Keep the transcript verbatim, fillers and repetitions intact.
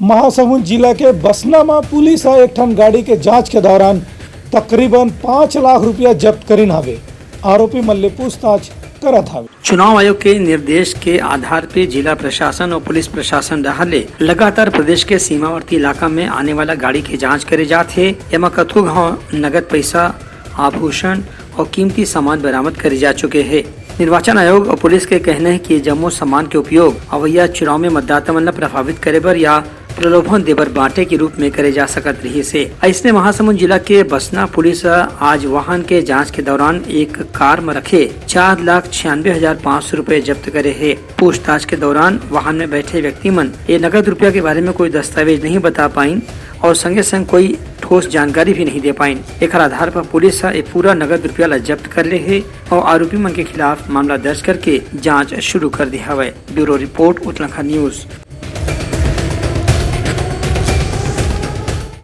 महासमुंद जिला के बसना म पुलिस ह एक ठन गाड़ी के जांच के दौरान तकरीबन पाँच लाख रुपया जब्त करिन हावे। आरोपी मन ले पूछताछ करत हावे। चुनाव आयोग के निर्देश के आधार पे जिला प्रशासन और पुलिस प्रशासन डहार ले लगातार प्रदेश के सीमावर्ती इलाका में आने वाला गाड़ी के जांच करे जात हे। एमा कतको घाव नगद पैसा, आभूषण और कीमती सामान बरामद करे जा चुके हे। निर्वाचन आयोग और पुलिस के कहना हे कि ये जम्मो सामान के उपयोग अवइया चुनाव में मतदाता मन ल प्रभावित करे बर या प्रलोभन देबर बांटे के रूप में करे जा सकत रहिस हे। अइसने महासमुंद जिला के बसना पुलिस ह आज वाहन के जांच के दौरान एक कार म रखे चार लाख छियानवे हजार पाँच सौ रुपए जब्त करे हे। पूछताछ के दौरान वाहन में बैठे व्यक्ति मन ये नगद रुपया के बारे में कोई दस्तावेज नहीं बता पाइन और संगे संग कोई ठोस जानकारी भी नहीं दे पाइन। एखर आधार पर पुलिस ह ये पूरा नगद रुपया ला जब्त कर ले हे और आरोपी मन के खिलाफ मामला दर्ज करके जांच शुरू कर दे हवय। ब्यूरो रिपोर्ट, उतलंखा न्यूज।